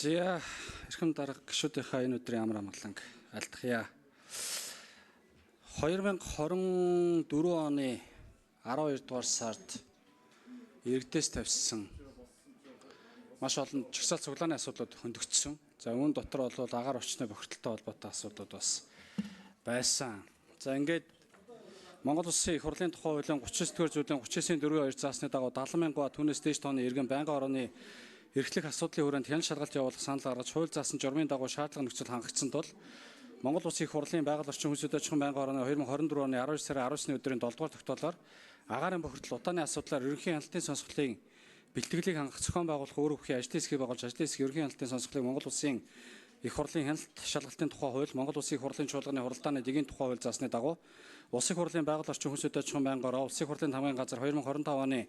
За, эрхэм дарга гишүүдийнхаа энэ өдрийн амар амгаланг альтгая. 2024 оны 12 дугаар сард иргэдээс тавьсан маш олон жагсаалт цуглааны асуудлууд хөндөгдсөн. За, үүн дотор бол агаар орчны бохирдолтой холбоотой асуудлууд бас байсан. За, ингээд Монгол Улсын их хурлын тухай хуулийн 39 дугаар зүйлийн 39-ийн 4-2 заасны дагуу 70 мянган түүнээс дээш тооны иргэн байнгын орооны эрхлэх асуудлын хүрээнд хяналт шалгалт явуулах санал гаргаж хууль заасан журмын дагуу шаардлага нөхцөл хангагдсан тул Монгол Улсын их хурлын байгаль орчин хүмүүс аж ахуйн байнгын орооны 2024 оны 12 сарын 19-ны өдрийн 7 дугаар тогтоолоор агаарын бохирдол утааны асуудлаар ерөнхий хяналтын сонсголын бэлтгэлийг хангах зохион байгуулах өөр бүхий ажлын хэсгийг байгуулж ажлын хэсэг ерөнхий хяналтын сонсголыг Монгол Улсын их хурлын хяналт шалгалтын тухай хууль, Монгол Улсын их хурлын чуулганы хуралдааны дэгийн тухай хууль заасны дагуу Улсын их хурлын байгаль орчин хүмүүс аж ахуйн байнгын ороо Улсын их хурлын тамгын газар 2025 оны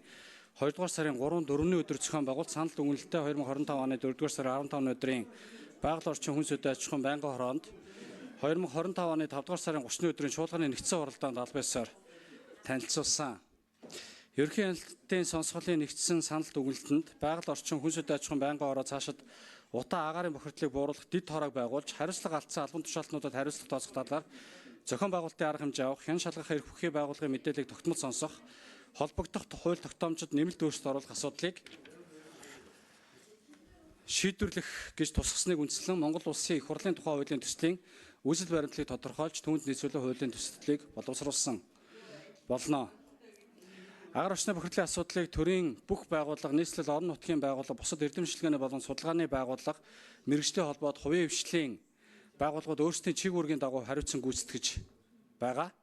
2 дугаар сарын 3-4-ний өдөр зохион байгуулалт санал дүгнэлтээ 2025 оны 4 дугаар сарын 15-ны өдрийн байгаль орчин хүмүүс аж ахуйн байнгын хороонд 2025 оны 5 дугаар сарын 30-ны өдрийн чуулганы нэгдсэн хуралдаанд аль биесээр танилцуулсан. Ерөнхий хяналтын сонсголын нэгдсэн санал дүгнэлтэнд байгаль орчин хүнс хөдөө аж ахуйн байнгын ороо цаашид утаа агаарын бохирдлыг бууруулах дэд хороог байгуулж хариуцлага алдсан албан тушаалтнуудад хариуцлага тооцох талаар зохион байгуулалтын арга хэмжээ авах, хян шалгах эрх бүхий байгууллагын мэдээллийг тогтмол сонсох, холбогдох хууль тогтоомжид нэмэлт өөрчлөлт оруулах асуудлыг шийдвэрлэх гэж тусгасныг үндслэн Монгол Улсын их хурлын тухай хуулийн төслийн үйлсэл баримтлалыг тодорхойлж түүнд нийцүүлэн хуулийн төслийг боловсруулсан болно. Агаар орчны бохирдлын асуудлыг төрийн бүх байгууллага, нийслэл, орон нутгийн байгууллага, бусад эрдэм шинжилгээний болон судалгааны байгууллага, мэргэжлийн холбоот, хувийн хвшлийн байгууллагууд өөрсдийн чиг үүргийн дагуу хариуцсан гүйцэтгэж байгаа.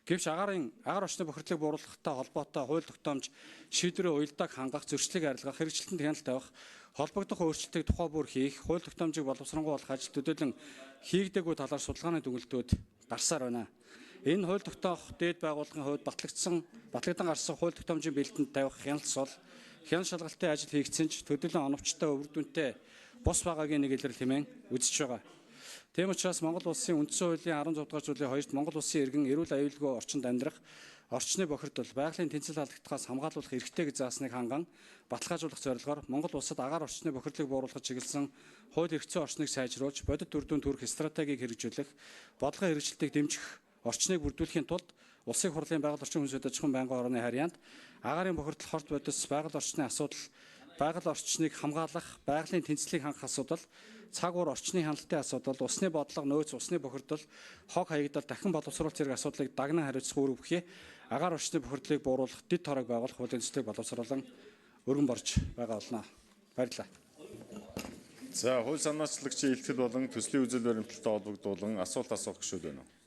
Гэвч агаар орчны бохирдлыг бууруулахтай холбоотой хууль тогтоомж шийдвэрийн уялдааг хангах, зөрчлийг арилгах, хэрэгжилтэнд хяналт тавих, холбогдох өөрчлөлтийг тухай бүр хийх, хууль тогтоомжийг боловсронгуй болох ажил төдийлөн хийгдээгүй талаар судалгааны дүгнэлтүүд гарсаар байна. Энэ хууль тогтоох дээд байгууллагын хувьд батлагдан гарсан хууль тогтоомжийн бэлтэнд тавих хяналт сул, хяналт шалгалтын ажил хийгдсэн ч төдийлөн оновчтой үр дүнтэй бус байгаагийн нэг илрэл хэмээн үзэж байгаа. Тийм учраас Монгол Улсын үндсэн хуулийн 16 дугаар зүйлийн 2-т Монгол Улсын иргэн эрүүл аюулгүй орчинд амьдрах, орчны бохирдол, байгалийн тэнцэл алдагдахаас хамгаалуулах эрхтэй гэж заасныг ханган баталгаажуулах зорилгоор Монгол улсад агаар орчны бохирдлыг бууруулахад чиглэсэн хууль эрх зүйн орчныг сайжруулж, бодит үр дүн төрөх стратегийг хэрэгжүүлэх, бодлогын хэрэгжилтийг дэмжих орчныг бүрдүүлэхийн тулд Улсын их хурлын байгаль орчин хүмүүс аж ахуйн байнгын орооны харьяанд агаарын бохирдол, хорт бодис, байгаль орчны асуудал, байгаль орчныг хамгаалах, байгалийн тэнцлийг хангах асуудал, цаг уур орчны хяналтын асуудал, усны бодлого, нөөц, усны бохирдол, хог хаягдал, дахин боловсруулалт зэрэг асуудлыг дагнан хариуцах үүрэг бүхий агаар орчны бохирдлыг бууруулах дэд хороог байгуулах хуулийн төслийг боловсруулан өргөн борж байгаа болно. Баярлалаа. За, хууль санаачлагчийн илтгэл болон төслийн үзэл баримталтай холбогдуулан асуулт асуух гишүүд байна уу?